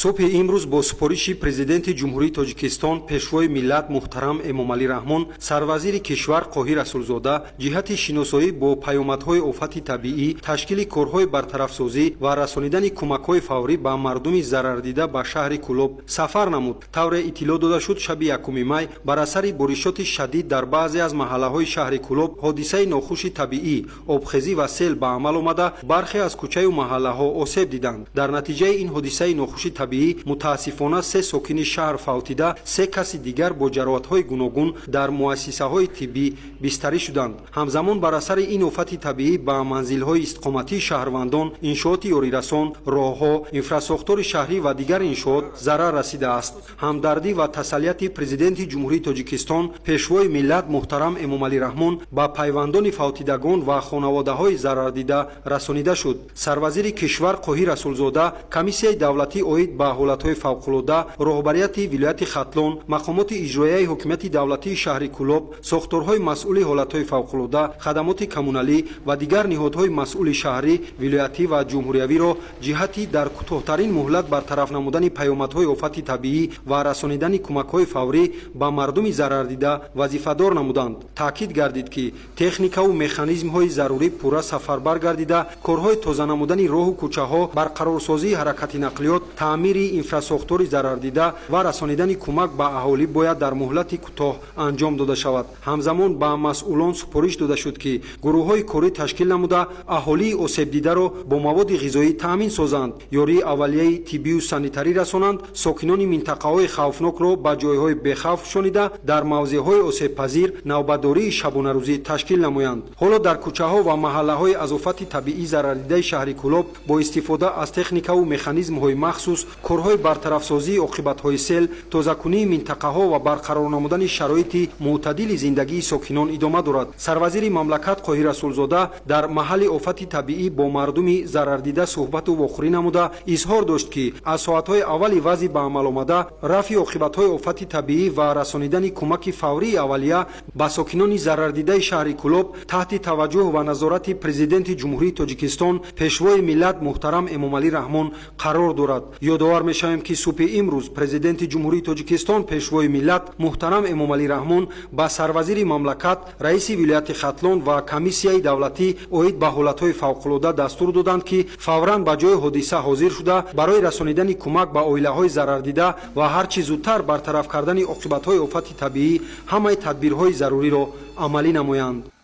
Субҳи имрӯз бо супориши Президенти Ҷумҳурии Тоҷикистон, Пешвои миллат муҳтарам Эмомалӣ Раҳмон, сарвазири кишвар Қоҳир Расулзода ҷиҳати шиносоӣ бо паёмадҳои офати табиӣ, ташкили корҳои бартарафсозӣ ва расонидани кӯмакҳои фаврӣ ба мардуми зарардида ба шаҳри Кӯлоб сафар намуд. Тавре иттилоъ дода шуд, шаби 1 май бар асари боришоти шадид дар баъзе аз маҳаллаҳои шаҳри Кӯлоб ҳодисаи нохуши табиӣ, обхезӣ ва сел ба амал омада, бархе аз кӯчаю маҳаллаҳо осеб диданд. Дар натиҷаи ин ҳодисаи нохуши табиӣ, мутаассифона, се сокини шаҳр фавтида, се каси дигар бо ҷароҳатҳои гуногун дар муассисаҳои тиббӣ бистарӣ шуданд. Ҳамзамон, бар асари ин офати табиӣ ба манзилҳои истиқоматии шаҳрвандон, иншооти ёрирасон, роҳҳо, инфрасохтори шаҳрӣ ва дигар иншоот зарар расидааст. Ҳамдардӣ ва тасаллияти Президенти Ҷумҳурии Тоҷикистон, Пешвои миллат муҳтарам Эмомалӣ Раҳмон ба пайвандони фавтидагон ва хонаводаҳои зарардида расонида шуд. Сарвазири кишвар Қоҳир Расулзода Комиссияи давлатӣ оид ба ҳолатҳои фавқулода, роҳбарияти вилояти Хатлон, мақомоти иҷроияи ҳокимияти давлатии шаҳри Кӯлоб, сохторҳои масъули ҳолатҳои фавқулода, хадамоти коммуналӣ ва дигар ниҳодҳои масъули шаҳрӣ, вилоятӣ ва ҷумҳуриявиро ҷиҳати дар кӯтоҳтарин муҳлат бартараф намудани паёмадҳои офати табиӣ ва расонидани кӯмакҳои фаврӣ ба мардуми зарардида вазифадор намуданд. Таъкид гардид, ки техникаву механизмҳои зарурӣ пурра сафарбар гардида, корҳои тоза намудани роҳу кӯчаҳо, барқарорсозии ҳаракати нақлиёт, таъмири инфрасохтори зарардида ва расонидани кӯмак ба аҳолӣ бояд дар муҳлати кӯтоҳ анҷом дода шавад. Ҳамзамон, ба масъулон супориш дода шуд, ки гурӯҳҳои корӣ ташкил намуда, аҳолии осебдидаро бо маводи ғизоӣ таъмин созанд, ёрии аввалияи тиббию санитарӣ расонанд, сокинони минтақаҳои хавфнокро ба ҷойҳои бехавф шонида, дар мавзеъҳои осебпазир навбатдории шабонарӯзӣ ташкил намоянд. Ҳоло дар кӯчаҳо ва маҳаллаҳои аз офати табиӣ зарардидаи шаҳри Кӯлоб бо истифода аз техникаву механизмҳои махсус корҳои бартарафсозии оқибатҳои сел, тозакунии минтақаҳо ва барқарор намудани шароити мӯътадили зиндагии сокинон идома дорад. Сарвазири мамлакат Қоҳир Расулзода дар маҳалли офати табиӣ бо мардуми зарардида суҳбату вохӯрӣ намуда, изҳор дошт, ки аз соатҳои аввали вазъи ба амал омада рафъи оқибатҳои офати табиӣ ва расонидани кӯмаки фаврии аввалия ба сокинони зарардидаи шаҳри Кӯлоб таҳти таваҷҷӯҳ ва назорати Президенти Ҷумҳурии Тоҷикистон, Пешвои миллат муҳтарам Эмомалӣ Раҳмон қарор дорад. Ёдовар мешавем, ки субҳи имрӯз Президенти Ҷумҳурии Тоҷикистон, Пешвои миллат муҳтарам Эмомалӣ Раҳмон ба сарвазири мамлакат, раиси вилояти Хатлон ва Комиссияи давлатӣ оид ба ҳолатҳои фавқулода дастур доданд, ки фавран ба ҷои ҳодиса ҳозир шуда, барои расонидани кӯмак ба оилаҳои зарардида ва ҳарчи зудтар бартараф кардани оқибатҳои офати табиӣ ҳамаи тадбирҳои заруриро амалӣ намоянд.